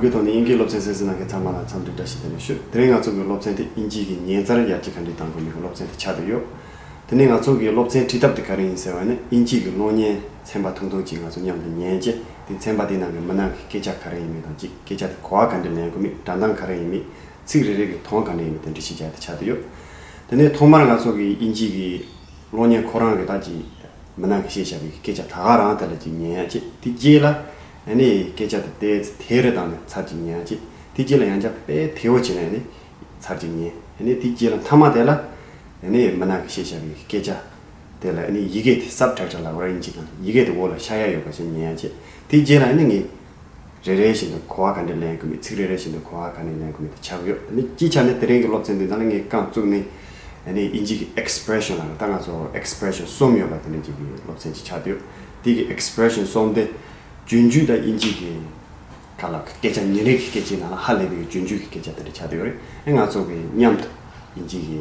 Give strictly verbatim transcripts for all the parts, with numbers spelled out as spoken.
གི་ཐོག་ནས་དབྱིན་སྐད་སློབ་ཚན་གསན་གཟིགས་གནང་མཁན་ཚང་མ་ལ་འཚམས་འདྲི་བཀྲ་ཤིས་བདེ་ལེགས་ཞུ། དེ་རིང་ང་ཚོ་གི་སློབ་ཚན་དེ་དབྱིན་ཇི་གི་ཉན་ཚར་ཡར་རྒྱས་ག་འདྲས་གཏང་དགོས་མིན་གྱི་སློབ་ཚན་དེ་ཆགས་བསྡད་ཡོད། དེ་ནས་ང་ཚོ་གི་སློབ་ཚན་ཁྲིད་ཐབས་དེ་ག་རེ་ཡིན་ཟེར་བ་ནི། དབྱིན་ཇི་གི་གློག་བརྙན་ཚན་པ་ཐུང་ཐུང་ཅིག་ང་ཚོ་མཉམ་དུ་ཉན་བྱས། དེ་ཚན་པ་དེའི་ནང་གི་མི་སྣ་གི་སྐད་ཆ་ག་རེ་ཡིན་མིན་དང་གཅིག་སྐད་ཆ་དེ་གོ་བ་ག་འདྲས་ལེན་དགོས་མིན། སྒྲ་གདངས་ག་རེ་ཡིན་མིན། ཚིག་རེ་རེ་གི་དོན་ག་འདྲས་ཡིན་མིན་དེ་འདྲ་ཞིག་རྒྱག་དེ་ཆགས་བསྡད་ཡོད། དེ་ནས་ཐོག་མར་ང་ཚོ་གི་དབྱིན་ཇི་གི་གློག་བརྙན་ཁོ་རང་གི་ད་ཅིག་མི་སྣ་གི་བཤད་བཞག་པའི་སྐད་ཆ་ད་ག་རང་དེ་ལ་ཅིག་ཉན་ཡ་བྱས། དེ་རྗེས་ལ་ཨ་ནི་སྐད་ཆ་དེ་ཏོག་ཙམ་དལ་རེ་བཏང་ནས་ཚར་གཅིག་ཉན་ཡ་བྱས། དེ་རྗེས་ལ་ཡང་བསྐྱར་དཔེ་དལ་བོ་བྱས་ནས་ཨ་ནི་ཚར་གཅིག་ཉན། ཨ་ནི་དེ་རྗེས་ལ་མཐའ་མ་དེ་ལ་ཨ་ནི་མི་སྣ་གི་བཤད་བཞག་པའི་སྐད་ཆ་དེ་ལ་ཨ་ནི་ཡི་གེ་དེ་སབ་ཊའི་ཊལ་ལབ་དགོས་རེད། དབྱིན་ཇི་ནང་ཡི་གེ་དེ་འོག་ལ་ཤར་ཡ་ཡོད་པ་ཞིག་ཉན་ཡ་བྱས། དེ་རྗེས་ལ་ཨ་ནི་ངས་རེ་རེ་བཞིན་དུ་གོ་བ་ག་འདྲ་ལེན་དགོས་མིན། ཚིག་རེ་རེ་བཞིན་དུ་གོ་བ་ག་འདྲ་ལེན་དགོས་མིན་དེ་ཆགས་ཀྱི་ཡོད། དེ་ནས་སྤྱིའི་ཆ་ནས་དེ་རིང་གི་སློབ་ཚན་འདི་ནང་ལ་ངས་རྐང་བཙུགས་ནས་ཨ་ནི་དབྱིན་ཇི་གི་ཨེག་སི་པི་རེ་ཤན་ལ། ད་ང་ཚོ་ཨེག་སི་པི་རེ་ཤན་གསུམ་ཡོད་པ་དེ་འདྲ་ཅིག་གི་སློབ་ཚན་ཅིག་ཆགས་བསྡད་ཡོད། དེ་གི་ཨེག་སི་པི་རེ་ཤན་གསུམ་དེ་རྒྱུན་རྒྱུན་དང་དབྱིན་ཇི་གི་ག་ལ་སྐད་ཆ་ཉིན་རེ་གི་སྐད་ཆའི་ནང་ལ་ཧ་ལས་པའི་རྒྱུན་རྒྱུན་གྱི་སྐད་ཆ་དེ་འདྲ་ཆགས་བསྡད་ཡོད་རེད། ཨེ་ང་ཚོ་གི་མཉམ་དུ་དབྱིན་ཇི་གི་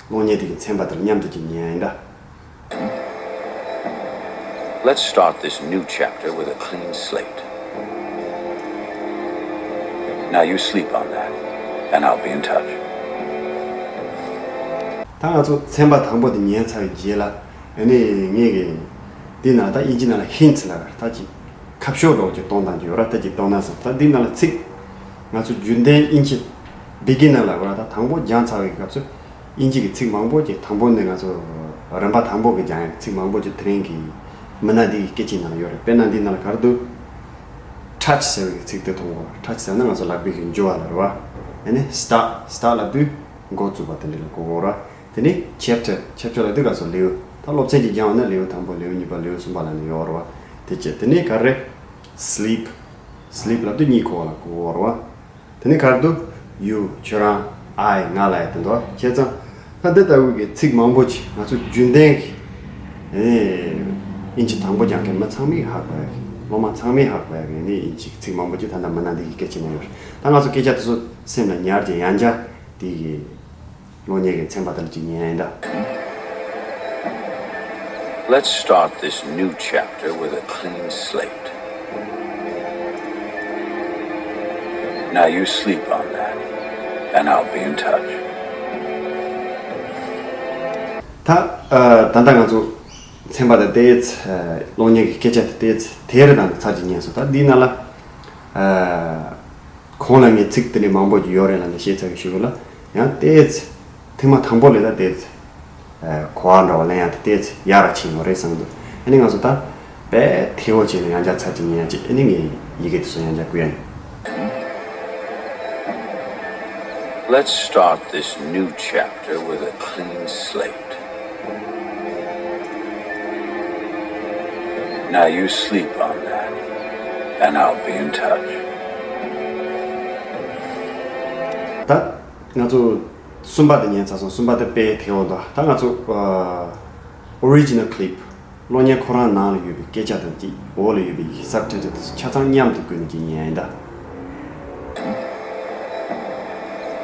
གློག་བརྙན་དེ་གི་ཚན་པ་དེ་ལ་མཉམ་དུ་ཅིག་ཉན་ཡིན་ད། Let's start this new chapter with a clean slate. Now you sleep on that, and I'll be in touch. ད་ང་ཚོ་ཚན་པ་དང་པོ་དེ་ཉན་ཚར་བའི་རྗེས་ལ་ཨ་ནི་ངས་གི་འདི་ན་ད་དབྱིན་ཇི་ནང་ལ་ཧིན་ཊི་ལབ་ད་ཅིག་ཁ་ཕྱོགས་འདྲ་བོ་ཅིག་གཏོང་སྟངས་ཅིག་ཡོད་ར། ད་ཅིག་གཏོང་ན་བསམ། ད་འདི་ནང་ལ་ཚིག་ང་ཚོ་རྒྱུན་ལྡན་དབྱིན་ཇི་བི་གི་ནར་ལབ་དགོས་ར། ད་དང་པོ་སྦྱངས་ཚར་བའི་སྐབས་སུ་དབྱིན་ཇི་གི་ཚིག་མང་པོ་ཅིག་དང་པོ་ནས་ང་ཚོ་རིམ་པ་དང་པོ་གི་སྦྱང་ཡག་གི་ཚིག་མང་པོ་ཅིག་དེ་རིང་གི་མི་སྣ་འདི་གི་སྐད་ཆའི་ནང་ལ་ཡོད་རེད། དཔེར་ན་འདི་ནང་ལ་ག་རེ་འདུག་ཊཆ་ཟེར་བའི་ཚིག་དེ་མཐོང་གོ། ཊཆ་ཟེར་ན་ང་ཚོ་ལག་པའི་གི་འཇུ་བ་ལ་རེད་བ། ཨ་ནི་སི་ཊར་སི་ཊར་ལབ་དུས་འགོ་བཙུགས་པ་དེ་འདྲ་ལ་གོ་གོ་ར། དེ་ནས་ཆེབ་ཊར། ཆེབ་ཊར་ལབ་དུས་ག་ཚོད་ལེའུ། ད་སློབ་ཚན་གཅིག་སྦྱངས་པ་ན་ལེའུ་དང་པོ་ལེའུ་གཉིས་པ་ལེའུ་གསུམ་པ་ལ་ནི་ཡོད་རེད་བ། དེ་བྱས། དེ་ནས་ག་རེ། སི་ལིབ། སི་ལིབ་ལབ་དུས་གཉིད་ཁུག་པ་ལ་གོ་གོ་རེད་བ། དེ་ནས་ག་རེ་འདུག་ཡུ། ཁྱོད་རང་། ཨའི། ང་ལབ་ཡ་དེ་འདུག་བ། བྱས་ཙང་ད་འདི་ལྟ་བུ་གི་ཚིག་མང་པོ་ཅིག་ང་ཚོ་རྒྱུན་ལྡན་གྱི་ཨེ་དབྱིན་ཇི་དང་པོ་སྦྱང་མཁན་མི་ཚང་མས་ཧ་གོ་ཡ་གི། སློབ་མ་ཚང་མས་ཧ་གོ་ཡ་གི་ཨེ་དབྱིན་ཇི་གི་ཚིག་མང་པོ་ཅིག་ད་ལྟ་མི་སྣ་འདི་གི་སྐད་ཆའི་ནང་ཡོད་རེད། ད་ང་ཚོ་སྐད་ཆ་དེ་ཚོ་སེམས་ལ་ཉར་བྱས་ཡང་བསྐྱར་དེ་གི་གློག་བརྙན་གྱི་ཚན་པ་དེ་ལ་ཅིག་ཉན་ཡིན་ད། Let's start this new chapter with a clean slate. Now you sleep on that, and I'll be in touch. ད་ཨ་ད་ལྟ་ང་ཚོ་ཚན་པ་དེ་ཏོག་ཙམ་ཨ་གློག་བརྙན་གྱི་སྐད་ཆ་དེ་ཏོག་ཙམ་དལ་རེ་དང་ཚར་གཅིག་ཉན་སོང་། ད་འདིའི་ནང་ལ་ཨ། གོང་ལ་ངས་ཚིག་དེ་འདྲའི་མང་པོ་ཅིག་ཡོད་རེད་ལབ་ནས་བཤད་ཚར་བའི་གཞུག་ལ་ཡང་ཏོག་ཙམ་ཐེངས་མ་དང་པོ་ལས་ད་ཏོག་ཙམ་གོ་བ་འདྲ་བ་ལེན་ཡག་དེ་ཏོག་ཙམ་ཡག་ར་ཕྱིན་ཡོད་རེད་བསམ་གྱི་འདུག་ཨ་ནི་ང་ཚོ་ད་དཔེ་དལ་བོ་བྱས་ནས་ཡང་བསྐྱར་ཚར་གཅིག་ཉན་ཡག་ཅིག་ཨ་ནི་ངས་ཡི་གེ་དེ་ཚོ་ཡང་བསྐྱར་བསྐུར་ཡ་ཡིན། Let's start this new chapter with a clean slate. Now you sleep on that, and I'll be in touch. ད་ང་ཚོ་གསུམ་པ་དེ་ཉན་ཚར་སོང་། གསུམ་པ་དེ་དཔེ་དལ་བོ་འདུག་ད་ང་ཚོ་ཨ་ཨོ་རི་ཇི་ནལ་ཁི་ལིབ། གློག་བརྙན་ཁོ་རང་ནང་ལ་ཡོད་པའི་སྐད་ཆ་དང་གཅིག་འོག་ལ་ཡོད་པའི་ཡིག་སབ་ཊའི་ཊལ་དེ་ཚོ་ཆ་ཚང་མཉམ་དུ་བཀོད་ནས་ཅིག་ཉན་ཡིན་ད།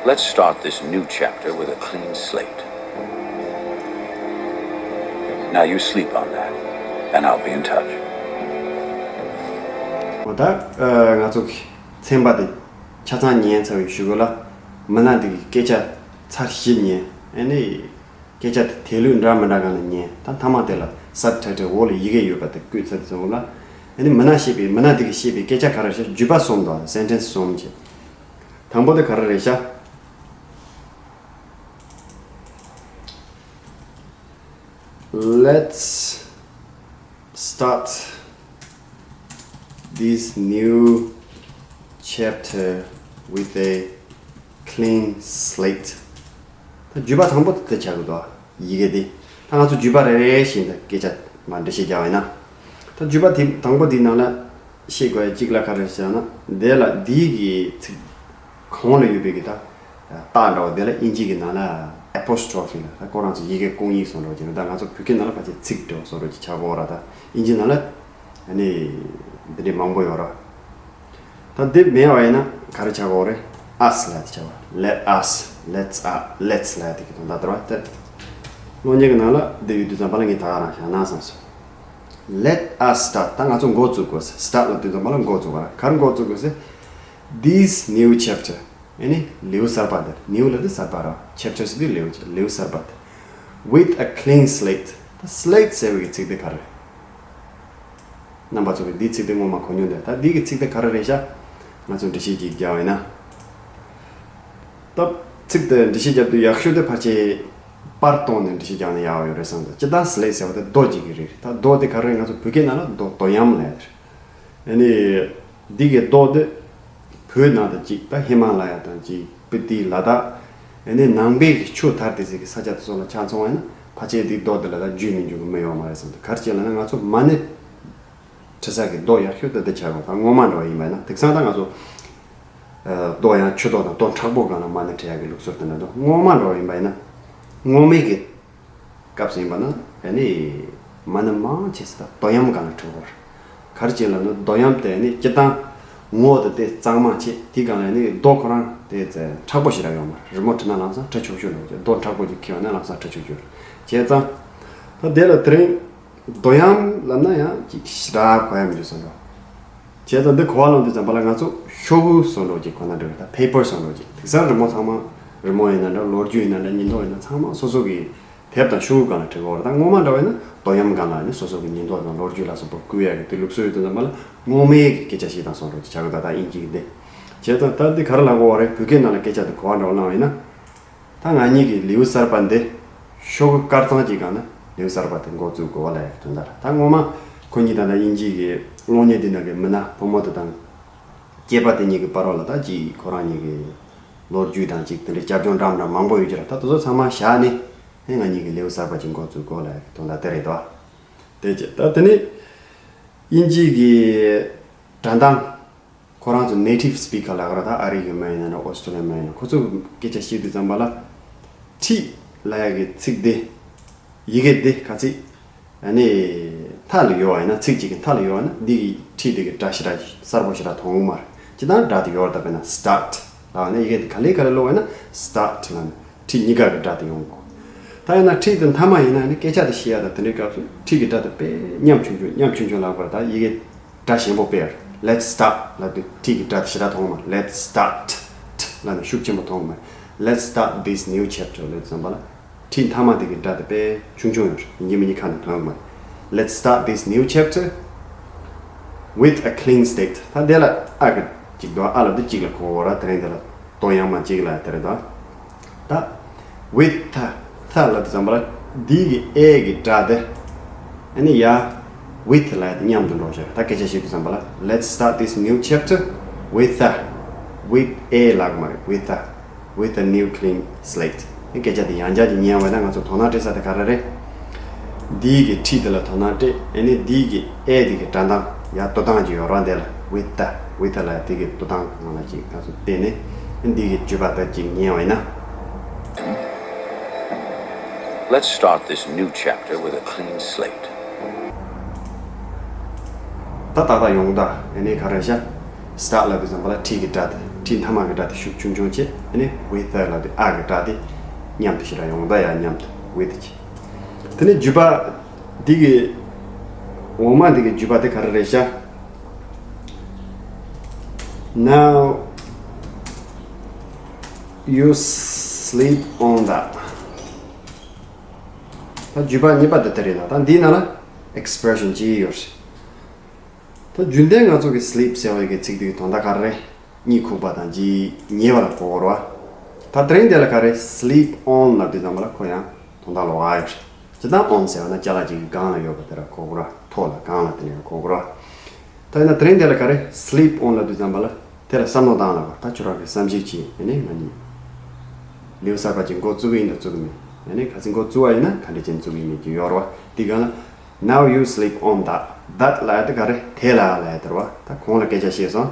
Let's start this new chapter with a clean slate. Now you sleep on that, and I'll be in touch. འོ་ད་ཨ་ང་ཚོ་གི་ཚན་པ་དེ་ཆ་ཚང་ཉན་ཚར་བའི་གཞུག་གུ་ལ་མི་སྣ་འདི་གི་སྐད་ཆ་ཚར་བཞི་ཉན། ཨ་ནི་སྐད་ཆ་དེ་དལ་ལུགས་འདྲ་མི་འདྲ་སྒང་ལ་ཉན། ད་མཐའ་མ་དེ་ལ་སབ་ཊའི་ཊལ་འོག་ལ་ཡི་གེ་ཡོད་པ་དེ་བཀོད་ཚར་དུས་ཙམ་ལ། ཨ་ནི་མི་སྣ་བཤད་པའི་མི་སྣ་དེ་གིས་བཤད་པའི་སྐད་ཆ་ག་རེ་རེད་ཤག་བརྒྱུད་པ་གསུམ་འདུག་སེན་ཊེན་སི་གསུམ་བྱས། དང་པོ་དེ་ག་རེ་རེད་ཤག Let's start this new chapter with a clean slate. ད་བརྒྱུད་པ་དང་པོ་དེ་ཆགས་ཀྱི་འདུག་ཡི་གེ་འདི། ད་ང་ཚོ་བརྒྱུད་པ་རེ་རེ་བཞིན་དུ་སྐད་ཆ་མར་འགྲེལ་བཤད་རྒྱག་པ་ཡིན་ན། ད་བརྒྱུད་པ་དེ་དང་པོ་འདིའི་ནང་ལ་ཤེས་དགོས་ཡ་གཅིག་ལ་ག་རེ་ཟེར་ན། འདི་ལ་འདི་གི་ཚིག་གོང་ལ་ཡོད་པའི་གི་ད་རྟགས་འདྲ་བོ་དེ་ལ་དབྱིན་ཇི་གི་ནང་ལ་ཨེ་པོ་སི་ཊོ་ཕི་ལབ། ད་ཁོ་རང་ཚོ་ཡི་གེ་སྐུང་ཡིག་བཟོ་འདྲ་བོ་བྱས་ན། ད་ང་ཚོ་བོད་སྐད་ནང་ལ་ཕལ་ཆེར་ཚིག་འདྲ་བོ་བཟོ་འདྲ་བོ་ཅིག་ཆགས་ཀྱི་ཡོད་རེད། ད་དབྱིན་ཇི་ནང་ལ་ཨ་ནི་འདི་འདྲའི་མང་པོ་ཡོད་རེད། ད་འདི་མེད་པ་ཡིན་ན་ག་རེ་ཆགས་ཀྱི་ཡོད་རེད། ཨས་ལབ་ཡ་དེ་ཆགས་པ། Let us, let's, uh, let's ལབ་ཡ་དེ་གི་དོན་དག་དེ་རེད་བ། ད་གློག་བརྙན་གི་ནང་ལ་འདི་ཡོད་དུས་ཙམ་པ་ལ་ངས་ད་ག་རང་བཞག་ན་བསམ་སོང་། Let us start. ད་ང་ཚོ་འགོ་བཙུགས་དགོས། སི་ཊར་ཊི་ལབ་དུས་ཙམ་པ་ལ་འགོ་བཙུགས་པ་རེད། ག་རེ་འགོ་བཙུགས་དགོས་ཟེར། This new chapter. ཨ་ནི་ལེའུ་གསར་པ་འདི། new ལབ་དུས་གསར་པ་ར། chapter ཟེར་དུས་ལེའུ། ལེའུ་གསར་པ་འདི། With a clean slate. ད་slate ཟེར་བའི་ཚིག་འདི་ག་རེ་རེད། རྣམ་པ་ཚོ་གིས་འདིའི་ཚིག་དེ་སྔོན་མ་གོ་མྱོང་འདུག་ད་འདི་གི་ཚིག་དེ་ག་རེ་རེད་ཤག་ང་ཚོས་འགྲེལ་བཤད་ཅིག་རྒྱག་པ་ཡིན་ན། ད་ཚིག་དེ་འགྲེལ་བཤད་རྒྱབ་དུས་ཡག་ཤོས་དེ་ཕལ་ཆེར་པར་བཏོན་ནས་འགྲེལ་བཤད་རྒྱག་ན་ཡག་ཡོད་རེད་བསམ་འདུག་སྤྱིར་བཏང་slate ཟེར་བ་དེ་རྡོ་གཅིག་གི་རིགས་རེད། ད་རྡོ་དེ་ག་རེ་རེད། ང་ཚོ་བོད་སྐད་ནང་ལ་རྡོ། རྡོ་གཡམ་ལབ་ཡ་དེ་རེད། ཨ་ནི་འདི་གི་རྡོ་དེ་བོད་ནང་དང་གཅིག་ད་ཧི་མ་ལ་ཡ་དང་གཅིག་སྤི་ཏི། ལ་དྭགས། ཨ་ནི་ནང་པའི་གི་ཆུ་དར་དེ་ཚོ་གི་ས་ཆ་དེ་ཚོ་ལ་ཆ་མཚོན་པ་ཡིན་ན་ཕལ་ཆེར་འདི་རྡོ་དེ་ལ་ད་རྒྱུས་མེད་རྒྱུ་གི་མི་ཡོད་མ་རེད་བསམ་འདུག་ག་རེ་བྱས་ལབ་ན་ང་ཚོ་མ་ཎི་འབྲི་ས་གི་རྡོ་ཡག་ཤོས་དེ་དེ་ཆགས་ཡོང་། ད་སྔོན་མ་འདྲ་བ་ཡིན་པ་ཡིན་ན། དེང་སང་ད་ང་ཚོ་ཨ་རྡོ་ཡང་ཆུ་རྡོ་དང་རྡོ་མཁྲེགས་པོ་སྒང་ལ་མ་ཎི་འབྲི་ཡག་གི་ལུགས་སྲོལ་དེ་འདྲ་འདུག་སྔོན་མ་འདྲ་བ་ཡིན་པ་ཡིན་ན། སྔོན་མའི་གི་སྐབས་སུ་ཡིན་པ་ན་ཨ་ནི་མ་ཎི་མང་ཆེ་ས་ད་རྡོ་གཡམ་སྒང་ལ་འབྲི་གོ་རེད། ག་རེ་བྱས་ལབ་ན་རྡོ་གཡམ་དེ་ཨ་ནི་སྤྱིར་བཏང་ངོ་དེ་དེ་གཙང་མ་བྱས། དེ་སྒང་ལ་ཨ་ནི་རྡོ་ཁོ་རང་དེ་མཁྲེགས་པོ་ཞེ་དྲག་ཡོད་མ་རེད། རི་མོ་བྲིས་ན་ལམ་སང་འབྲི་ཆོག་ཆོག་འདྲ་བོ་བྱས། རྡོ་མཁྲེགས་པོ་ཅིག་འཁྱེར་ཡོང་ན་ལམ་སང་འབྲི་ཆོག་ཆོག་རེད། བྱས་ཙང་ད་དེ་ལ་དེ་རིང་རྡོ་གཡམ་ལབ་ན་ཡང་ཅིག་ཞེ་དྲག་གོ་ཡ་མི་འདུག་བསམ་འདུག་བྱས་ཙང་འདི་གོ་བ་ལོན་དུས་ཙམ་པ་ལ་ང་ཚོ་ཤོག་གུ་བཟོ་འདྲ་ཅིག་གོ་ན་འགྲིག་རེད། ད་paper བཟོ་འདྲ་ཅིག་དེང་སང་རི་མོ་ཚང་མ། རི་མོ་ཡིན་ན་འདྲ། ལོ་རྒྱུས་ཡིན་ན་འདྲ། ཉིན་ཐོ་ཡིན་ན་ཚང་མ་སོ་སོ་གི་དེབ་དང་ཤོག་གུ་སྒང་ལ་བྲིས་ཡོད་རེད། ད་སྔོན་མ་འདྲ་བ་ཡིན་ན་རྡོ་གཡམ་སྒང་ལ་ནི་སོ་སོ་གི་ཉིན་ཐོ་དང་ལོ་རྒྱུས་ལ་སོགས་པ་བརྐོ་ཡག་གི་དེ་ལུགས་སྲོལ་ཡོད་དུས་ཙམ་པ་ལ་སྔོན་མའི་གི་སྐད་ཆ་བཤད་སྟངས་བཟོ་འདྲ་ཅིག་ཆགས་ཀྱི་འདུག་ད་དབྱིན་ཇི་གི་དེ། བྱས་ཙང་ད་འདི་ག་རེ་ལབ་དགོས་པ་རེད། བོད་སྐད་ནང་ལ་སྐད་ཆ་དེ་གོ་བ་འདྲ་བ་བླངས་པ་ཡིན་ན། ད་ང་གཉིས་ཀྱི་ལེའུ་གསར་པ་འདི་ཤོག་གུ་དཀར་གཙང་གཅིག་སྒང་ན་ལེའུ་གསར་པ་དེ་འགོ་བཙུགས་དགོས་པ་ལབ་ཡག་གི་དོན་དག་རེད། ད་སྔོན་མ་ཁོ་གཉིས་དང་། ད་དབྱིན་ཇི་གི་གློག་བརྙན་འདི་ནང་གི་མི་སྣ་བུ་མོ་དེ་དང་སྐྱེས་པ་དེ་གཉིས་ཀྱི་བར་བ་ལ་ད་ཅིག་ཁོ་རང་གཉིས་ཀྱི་ལོ་རྒྱུས་དང་ཅིག་དེ་འདྲའི་རྒྱབ་ལྗོངས་འདྲ་མི་འདྲ་མང་པོ་ཡོད་ཀྱི་རེད། ད་དེ་ཚོ་ཚང་མ་བཞག་ནས་ཨེ་ང་གཉིས་ཀྱི་ལེའུ་གསར་པ་ཅིག་འགོ་བཙུགས་དགོས་ལབ་ཡག་གི་དོན་དག་དེ་རེད་དོ། དེ་རྗེས་ད་དེ་ནས་དབྱིན་ཇི་གི་སྒྲ་གདངས། ཁོ་རང་ཚོ་native speaker ལབ་ཀྱི་རེད། ད་ཨ་རི་གི་མི་ཡིན་ན་འདྲ། ཨོ་སི་ཀྲོ་ལི་ཡ་མི་ཡིན་ན། ཁོ་ཚོ་སྐད་ཆ་བཤད་དུས་ཙམ་པ་ལ་ཊི་ལབ་ཡག་གི་ཚིག་དེ། ཡི་གེ་དེ་ག་ཚིག་ཨ་ནི་མཐའ་ལ་ཡོད་པ་ཡིན་ན། ཚིག་གཅིག་གི་མཐའ་ལ་ཡོད་པ་ན་འདི་གི་ཊི་དེ་གི་སྒྲ་ཞེ་དྲག་གསལ་པོ་ཞེ་དྲག་མཐོང་གི་མ་རེད། སྤྱིར་བཏང་སྒྲ་དེ་ཡོད་རེད། ད་དཔེར་ན་start ལབ་པ་ན་ཡི་གེ་དེ་ག་ལེ་ག་ལེ་ཀློག་པ་ཡིན་ན་start ལབ་ན་ཊི་གཉིས་ཀ་གི་སྒྲ་དེ་ཡོང་གི། ད་ཡིན་ན་ཊི་དེ་མཐའ་མ་ཡིན་ན་ནི་སྐད་ཆ་དེ་བཤད་ཡག་དང་དེ་འདྲའི་སྐབས་སུ་ཊི་གི་སྒྲ་དེ་དཔེ་ཉམ་ཆུང་ཆུང་། ཉམ་ཆུང་ཆུང་ལབ་དགོས་རེད། ད་ཡི་གེ་སྒྲ་ཞན་པོ་དཔེ་ཡོད་རེད། Let's start ལབ་དུས་ཊི་གི་སྒྲ་དེ་ཞེ་དྲག་མཐོང་གི་མ་རེད། Let's start ཊི་ལབ་ནས་ཤུགས་ཆེན་པོ་མཐོང་གི་མ་རེད། Let's start this new chapter ལབ་དུས་ཙམ་པ་ལ་ཊི་མཐའ་མ་དེ་གི་སྒྲ་དེ་དཔེ་ཆུང་ཆུང་ཡོད་རེད། ཡིན་གཅིག་མིན་གཅིག་ཁ་ནས་ཐོན་གི་མ་རེད། Let's start this new chapter with a clean slate. ད་དེ་ལ་ཨ་གི་གཅིག་འདུག་ཨ་ལབ་དུས་གཅིག་ལ་གོ་དགོས་རེད། དེ་རིང་དེ་ལ་རྡོ་གཡམ་མ་གཅིག་ལ་དེ་རེད་དོ། ད་with ཐ། ཐ་ལབ་དུས་ཙམ་པ་ལ་འདི་གི་ཨེ་གི་སྒྲ་དེ་ཨ་ནི་ཡ་with ལ་མཉམ་དུ་འགྲོ་བྱས། ད་སྐད་ཆ་བཤད་དུས་ཙམ་པ་ལ་Let's start this new chapter with a with a ལབ་དགོས་མ་རེད། With a with a new clean slate. ཨ་ནི་སྐད་ཆ་དེ་ཡང་བསྐྱར་གྱི་ཉན་པ་ན་ང་ཚོ་དོ་སྣང་སྤྲད་ས་དེ་ག་རེ་རེད། འདི་གི་ཊི་དེ་ལ་དོ་སྣང་སྤྲད། ཨ་ནི་འདི་གི་ཨེ་དེ་གི་སྒྲ་གདངས་ཡ་འདུག་སྟངས་ཅིག་ཡོད་རེད། དེ་ལ་with a with a ལབ་དེ་གི་འདུག་སྟངས་སྒང་ལ་ཅིག་ང་ཚོ་བལྟས་ནས་ཨ་ནི་འདི་གི་བརྗོད་པ་དེ་ཅིག་ཉན་པ་ཡིན་ན། Let's start this new chapter with a clean slate. ད་ཏག་ཏག་ཡོང་གི་འདུག་ཨ་ནི་ག་རེ་ཤག start ལབ་དུས་ཙམ་པ་ལ་ཊི་གི་སྒྲ་དེ། ཊི་མཐའ་མ་གི་སྒྲ་དེ་ཤུགས་ཆུང་ཆུང་བྱས། ཨ་ནི་with a ལབ་དུས་ཨ་གི་སྒྲ་དེ་མཉམ་དུ་ཞེ་དྲག་ཡོང་གི་འདུག་ཡ་མཉམ་དུ་with བྱས། དེ་ནས་བརྗོད་པ་འདི་གི་འོག་མ་འདི་གི་བརྗོད་པ་དེ་ག་རེ་རེད་ཤག Now you sleep on that. ད་བརྗོད་པ་གཉིས་པ་འདི་དེ་རེད་ལ། ད་འདིའི་ནང་ལ་expression གཅིག་ཡོད་རེད། ད་རྒྱུན་ལྡན་ང་ཚོ་གི་sleep ཟེར་བའི་གི་ཚིག་འདི་གི་དོན་དག་ག་རེ་རེད། གཉིད་ཁུག་པ་དང་ཅིག་ཉལ་བ་ལ་གོ་དགོས་རེད་བ། ད་དེ་རིང་འདི་ལ་ག་རེ་sleep on ལབ་དུས་ཙམ་པ་ལ་ཁོ་ཡང་དོན་དག་ལོགས་ཀ་ཡོད་རེད། སྤྱིར་བཏང་on ཟེར་བ་ན་ཅ་ལག་ཅིག་གི་སྒང་ལ་ཡོད་པ་དེ་ལ་གོ་དགོས་རེད། ཐོག་ལ་སྒང་ལ་དེ་ལ་གོ་དགོས་རེད་བ། ད་ཡིན་ན་དེ་རིང་འདི་ལ་ག་རེ་sleep on ལབ་དུས་ཙམ་པ་ལ་དེ་ལ་བསམ་བློ་བཏང་ལབ་པ། ད་ཁྱོད་རང་གི་བསམ་གཞིག་བྱེད། ཨ་ནི་ང་གཉིས་ལེའུ་གསར་པ་ཅིག་འགོ་བཙུགས་ཀྱི་ཡིན་དང་བཙུགས་ཀྱི་མེད། ཨ་ནི་གལ་སྲིད་འགོ་བཙུགས་པ་ཡིན་ན་ག་འདྲ་བྱས་ནས་བཙུགས་ཀྱི་ཡིན་མིན་གྱི་ཡོད་རེད་བ། དེ་སྒང་ལ་Now you sleep on that. That ལབ་ཡ་དེ་ག་རེ། དེ་ལ་ལབ་ཡ་དེ་རེད་བ། ད་གོང་ལ་སྐད་ཆ་བཤད་སོང་།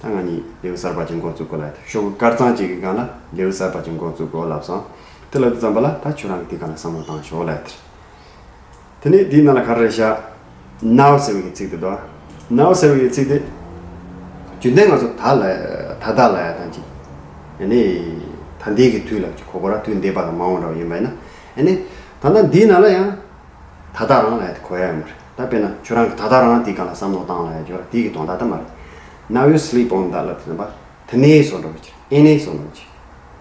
ད་ང་གཉིས་ལེའུ་གསར་པ་ཅིག་འགོ་བཙུགས་དགོས་ལབ་ཡ་དེ། ཤོག་གུ་དཀར་གཙང་ཅིག་གི་སྒང་ལ་ལེའུ་གསར་པ་ཅིག་འགོ་བཙུགས་དགོས་ལབ་སོང་། དེ་ལབ་དུས་ཙམ་པ་ལ་ད་ཁྱོད་རང་གིས་དེ་སྒང་ལ་བསམ་བློ་བཏང་ཤོག་ལབ་ཡ་དེ་རེད། དེ་ནས་འདིའི་ནང་ལ་ག་རེ་རེད་ཤག Now ཟེར་བའི་གི་ཚིག་དེ་འདུག Now ཟེར་བའི་གི་ཚིག་དེ་རྒྱུན་ལྡན་ང་ཚོ་ད་ལ་ད་ལྟ་ལབ་ཡ་དང་ཅིག་ཨ་ནི་ད་ལྟའི་གི་དུས་ལ་ཅིག་གོ་དགོས་རེད། དུས་འདས་པ་དང་མ་འོངས་འདྲ་བ་ཡིན་པ་ཡིན་ན། ཨ་ནི་ད་ལྟ་འདིའི་ནང་ལ་ཡང་ད་ལྟ་རང་ལབ་ཡ་དེ་གོ་ཡ་ཡོད་མ་རེད། ད་དཔེར་ན་ཁྱོད་རང་གིས་ད་ལྟ་རང་དེའི་སྒང་ལ་བསམ་བློ་བཏང་ལབ་ཡ་ཅིག་ཡོད་རེད། དེའི་གི་དོན་དག་དེ་མ་རེད། Now you sleep on that ལབ་དུས་ཙམ་པ་ དེ་ནས་བཟོ་འདྲ་བོ་ཅིག་ཨེ་ནས་བཟོ་འདྲ་བོ་ཅིག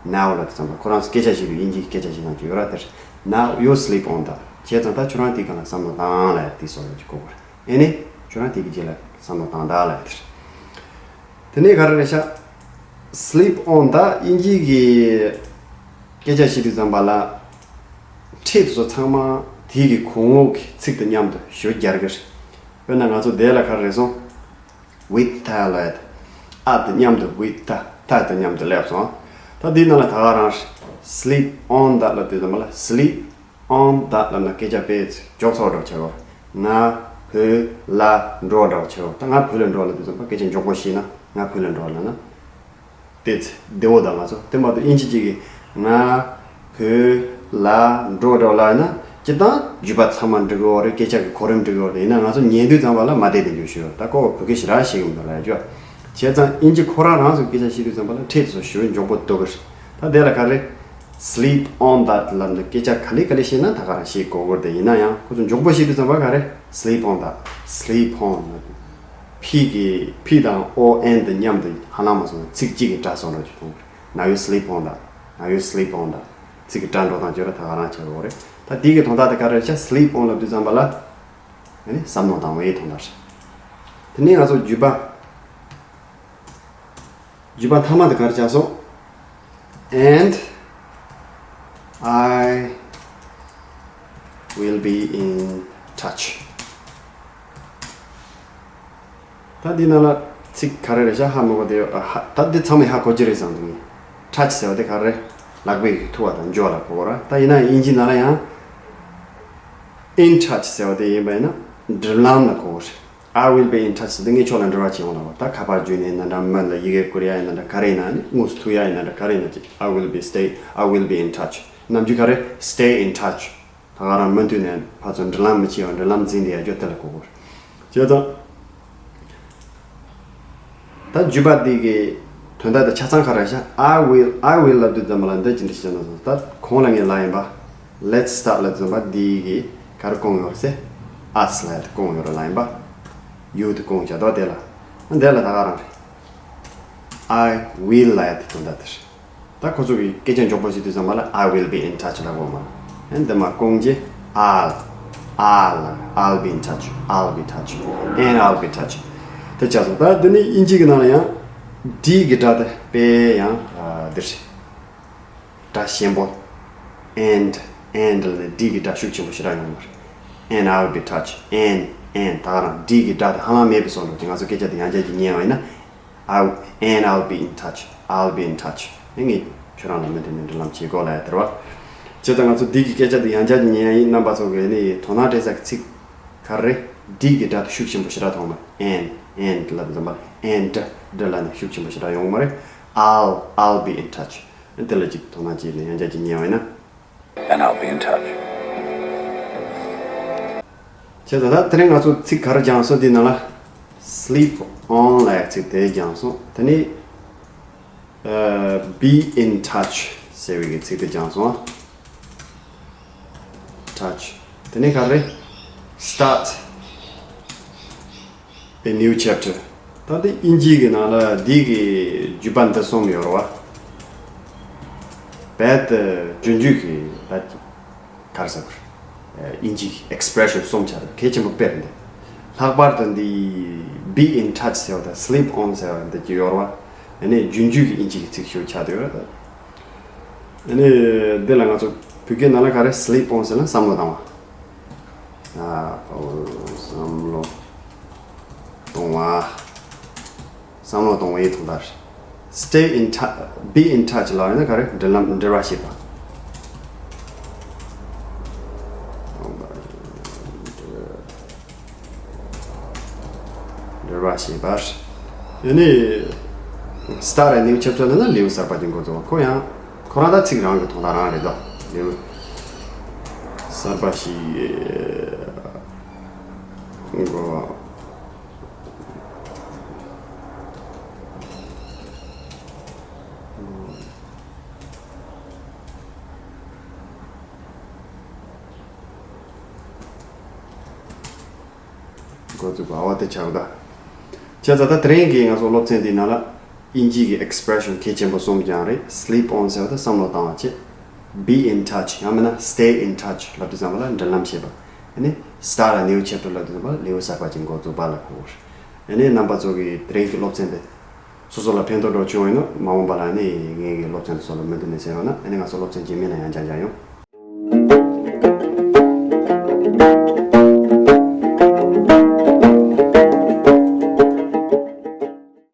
Now ལབ་དུས་ཙམ་པ་ཁོ་རང་ཚོ་སྐད་ཆ་བཤད་དུས་དབྱིན་ཇིའི་སྐད་ཆ་བཤད་སྟངས་ཅིག་ཡོད་ར། དེར་Now you sleep on that བྱས་ཙང་ད་ཁྱོད་རང་དེའི་སྒང་ལ་བསམ་བློ་བཏང་ལབ་ཡ་དེ་བཟོ་འདྲ་བོ་ཅིག་གོ་དགོས་རེད། ཨེ་ནས་ཁྱོད་རང་དེ་གི་རྗེས་ལ་བསམ་བློ་བཏང་ད་ལབ་ཡ་དེ་རེད། དེ་ནས་ག་རེ་རེད་ཤག Sleep on ད་དབྱིན་ཇི་གི་སྐད་ཆ་བཤད་དུས་ཙམ་པ་ལ་ཕྲད་དེ་ཚོ་ཚང་མ་དེའི་གི་གོང་འོག་གི་ཚིག་དང་མཉམ་དུ་ཞུ་རྒྱག་གི་རེད། དཔེར་ན་ང་ཚོ་དེ་ལ་ག་རེ་རེད་སོང་། With ད་ལབ་ཡ་དེ། ཨ་དང་མཉམ་དུ་with ད་ད་དང་མཉམ་དུ་སླེབས་སོང་། ད་འདིའི་ནང་ལ་ད་ག་རང་རེད། Sleep on ད་ལབ་དུས་ཙམ་པ་ལ་sleep on that ལབ་ན་སྐད་ཆ་དཔེ་འཇོག་ཚོགས་འདྲ་བྱེད་དགོས། ང་བུ་ལ་འགྲོ་འདྲ་བྱེད་དགོས། ད་ང་བུ་ལ་འགྲོ་ལབ་དུས་ཙམ་པ་སྐད་ཆ་མགྱོགས་པོ་ཤེས་ན་ང་བུ་ལ་འགྲོ་ལབ་ན་དེ་ཚེ་བདེ་བོ་དང་ང་ཚོ་དེ་མ་གཏོགས་དབྱིན་ཇི་གཅིག་གིས་ང་བུ་ལ་འགྲོ་འདྲ་ལབ་ན་སྤྱིར་བཏང་བརྗོད་པ་ཚང་མ་འགྲིག་གི་ཡོད་རེད། སྐད་ཆ་གི་གོ་རིམ་འགྲིག་གི་ཡོད་རེད། ཡིན་ན་ང་ཚོ་ཉན་དུས་ཙམ་པ་ལ་མ་བདེ་བདེ་འགྱོ་ཤེས་ཡོད། ད་ཁོ་བོད་སྐད་ཞེ་དྲག་ཤེས་ཀྱི་མི་འདུག་ལབ་ཡ་ཅོ། བྱས་ཙང་དབྱིན་ཇི་ཁོ་རང་རང་ཚོའི་སྐད་ཆ་བཤད་དུས་ཙམ་པ་ལ་ཕྲད་དེ་ཚོ་ཞེ་པོ་མགྱོགས་པོ་འདུག་གི་རེད། ད་དེ་ལ་ག་རེ། Sleep on that ལབ་ནས་སྐད་ཆ་ག་ལེ་ག་ལེ་བཤད་ན་ད་ག་རང་བཤད་དགོས་ཀྱི་རེད་དེ། ཡིན་ན་ཡང་ཁོ་ཚོ་མགྱོགས་པོ་བཤད་དུས་ཙམ་པ་ག་རེ། Sleep on that. Sleep on. ཕི་གི་ཕི་དང་ཨོ་ཨེན་དང་མཉམ་དུ་ཧ་ལམ་མ་སོང་ཚིག་གཅིག་གི་སྒྲ་སོང་འདྲ་ཅིག་མཐོང་གི་རེད། Now you sleep on that. Now you sleep on that. ཚིག་གི་སྒྲ་འགྲོ་སྟངས་བརྗོད་ན་ད་ག་རང་ཆགས་ཀྱི་ཡོད་རེད། ད་དེ་གི་དོན་དག་དེ་ག་རེ་རེད་ཤག Sleep on ལབ་དུས་ཙམ་པ་ལ་ཨ་ནི་བསམ་བློ་བཏང་བའི་དོན་དག་རེད། དེ་ནས་ང་ཚོ་བརྗོད་པ། བརྗོད་པ་མཐའ་མ་དེ་ག་རེ་ཆགས་སོང་། And I will be in touch. ད་འདི་ནང་ལ་ཚིག་ག་རེ་རེད་ཤག་ཧ་མ་གོ་དེ་ཨ་ཧ། ད་འདི་ཚང་མས་ཧ་གོ་གི་རེད་བསམ་འདུག Touch ཟེར་བ་དེ་ག་རེ། ལག་པས་ཐུག་པ་དང་འཇུ་བ་ལ་གོ་གོ་ར། ད་ཡིན་ན་དབྱིན་ཇི་ནང་ལ་ཡང་In touch ཟེར་བ་དེ་ཡིན་པ་ཡིན་ན་འབྲེལ་ལམ་ལ་གོ་གོ་རེད། I will be in touch ཟེར་དུས་ངས་ཁྱོད་ལ་འབྲེལ་བ་བྱེད་ཡོང་ལ་བ། ད་ཁ་པར་བརྒྱུད་ནས་ཡིན་ན་འདྲ། མི་ལ་ཡི་གེ་བསྐུར་ཡ་ཡིན་ན་འདྲ། ག་རེ་ཡིན་ན་ནི་དངོས་སུ་ཐུག་ཡ་ཡིན་ན་འདྲ། ག་རེ་ཡིན་ན་ཅི། I will be stay, I will be in touch. ནམ་རྒྱུན་ག་རེ། Stay in touch. ད་ག་རང་མུ་མཐུད་ནས་ཕར་ཚུར་འབྲེལ་ལམ་མི་བྱེད་པ་འབྲེལ་ལམ་འཛིན་བསྡད་ཡ་རྒྱུ་དེ་ལ་གོ་གོ་རེད། བྱས་ཙང་། ད་བརྗོད་པ་འདི་གི་དོན་དག་དེ་ཆ་ཚང་ག་རེ་ཤག I will, I will ལབ་དུས་ཙམ་པ་ལ་འདི་ཅི་འདྲ་ཞིག་ན་སོང་། ད་གོང་ལ་ངས་ལབ་ཡིན་པ། Let's start ལབ་དུས་ཙམ་པ་འདི་གི་ག་རེ་བསྐོང་ཡོད་རེད་ཟེར། Us ལབ་ཡ་དེ་བསྐོང་ཡོད་རེད་ལབ་ཡིན་པ། You དེ་བསྐོང་བྱ་དོ་དེ་ལ། འདི་ལ་ད་ག་རང་རེད། I will ལབ་ཡ་དེ་དོན་དག་དེ་རེད། ད་ཁོ་ཚོ་གི་སྐད་ཆ་མགྱོགས་པོ་བྱེད་དུས་ཙམ་པ་ལ་I will be in touch ལབ་དགོས་མ་རེད། ཨ་ནི་འདི་མ་བསྐོང་རྗེས་I'll, I'll, I'll be in touch, I'll be touch, and I'll be touch. དེ་ཆགས་སོང་། ད་འདི་ནི་དབྱིན་ཇི་གི་ནང་ལ་ཡང་D གི་སྒྲ་དེ་དཔེ་ཡང་ཨ་འདི་རེད། སྒྲ་ཞན་པོ། And, and ལ་ནི་D གི་སྒྲ་ཤུགས་ཆེན་པོ་ཞེ་དྲག་ཡོང་མ་རེད། And I'll be touch, and, and ད་ག་རང་D གི་སྒྲ་དེ་ཧ་ལམ་མེད་པའི་བཟོ་འདྲ་ཅིག་ང་ཚོ་སྐད་ཆ་དེ་ཡང་བསྐྱར་གྱིས་ཉན་པ་ཡིན་ན། I, and I'll be in touch. I'll be in touch. ཨེ་ངས་ཁྱོད་རང་ལ་མུ་མཐུད་ནས་འབྲེལ་ལམ་བྱེད་དགོས་ལབ་ཡ་དེ་རེད་བ། བྱས་ཙང་ང་ཚོ་འདི་གི་སྐད་ཆ་འདི་ཡང་བསྐྱར་གྱིས་ཉན་ཡ་ཡིན། རྣམ་པ་ཚོ་གིས་ནི་དོ་སྣང་སྤྲད་ས་གི་ཚིག་ག་རེ་རེད། འདི་གི་སྒྲ་དེ་ཤུགས་ཆེན་པོ་ཞེ་དྲག་མཐོང་མ་རེད། And, and ལབ་ཙམ་པ་and འདྲ་ལ་ནི་ཤུགས་ཆེན་པོ་ཞེ་དྲག་ཡོང་མ་རེད། I'll, I'll be in touch. དེ་ལ་ཅིག་དོ་སྣང་བྱས་ནས་ཡང་བསྐྱར་གྱིས་ཉན་པ་ཡིན་ན། And I'll be in touch. བྱས་ཙང་ད་དེ་རིང་ང་ཚོ་ཚིག་ག་རེ་སྦྱངས་སོང་། འདི་ནང་ལ་sleep on ལབ་ཡག་ཚིག་དེ་སྦྱངས་སོང་། དེ་ནས་ཨ་be in touch ཟེར་བའི་གི་ཚིག་དེ་སྦྱངས་སོང་། Touch. དེ་ནས་ག་རེ། Start a new chapter. ད་འདི་དབྱིན་ཇིའི་གི་ནང་ལ་འདི་གི་བརྗོད་པ་འདི་གསུམ་ཡོད་རེད་བ། རྦད་དེ་རྒྱུན་རྒྱུད་ཀྱི་ད་ག་རེ་ཟེར་དགོས་རེད། དབྱིན་ཇིའི་expression གསུམ་ཆགས་རེད། གལ་ཆེན་པོ་དཔེ་རེད་འདི། ལྷག་པར་དུ་འདི་be in touch ཟེར་བ་དང་sleep on ཟེར་བ་འདི་གི་ཡོད་རེད་བ། ཨ་ནི་རྒྱུན་རྒྱུད་ཀྱི་དབྱིན་ཇི་གི་ཚིག་ཤོས་ཆགས་བསྡད་ཡོད་རེད་ད། ཨ་ནི་འདི་ལ་ང་ཚོ་བོད་སྐད་ནང་ལ་ག་རེ། sleep on ཟེར་ན་བསམ་བློ་བཏང་བ། ཨ་ཨོ་བསམ་བློ་གཏོང་བ། བསམ་བློ་གཏོང་བའི་དོན་དག་རེད། Stay in touch, be in touch ལབ་ཡིན་ན་ག་རེ། འབྲེལ་ལམ་འབྲེལ་བ་བྱེད་པ། འབྲེལ་བ་བྱེད་པ། ཡང་ནི་start a new chapter ལབ་ན་ལེའུ་གསར་པ་ཅིག་འགོ་འཛུགས་པ། ཁོ་ཡང་ཁོ་རང་ད་ཚིག་རང་གི་དོན་དག་རང་རེད་དོ། ལེའུ་གསར་པ་ཞིག་འགོ། འགོ་འཛུགས་པ་འོ་དེ་ཆགས་ད། བྱས་ཙང་ད་དེ་རིང་གི་ང་ཚོ་སློབ་ཚན་འདིའི་ནང་ལ་ དབྱིན་ཇིའི་གི་expression་གལ་ཆེན་པོ་གསུམ་ཀྱང་རེད། Sleep on་ཟེར་བ་དེ་བསམ་བློ་བཏང་བ་བྱེད། Be in touch་ཡང་མིན་ན་stay in touch་ལབ་དུས་ཙམ་པ་ལ་འབྲེལ་ལམ་བྱེད་པ། ཨ་ནི་start a new chapter་ལབ་དུས་ཙམ་པ་ལ་ལེའུ་གསར་པ་ཅིག་འགོ་འཛུགས་པ་ལ་གོ་རེད། ཨ་ནི་རྣམ་པ་ཚོ་གི་དེ་རིང་གི་སློབ་ཚན་དེ་སོ་སོ་ལ་ཕན་ཐོགས་འགྲོ་བྱུང་ཡིན་ན། མ་འོངས་པ་ལ་ཨ་ནི་ངའི་གི་སློབ་ཚན་དེ་ཚོ་ལ་མུ་མཐུད་ནས་གསན་རོགས་གནང་། ཨ་ནི་ང་ཚོ་སློབ་ཚན་རྗེས་མའི་ནང་ཡང་མཇལ་མཇལ་ཡོང་།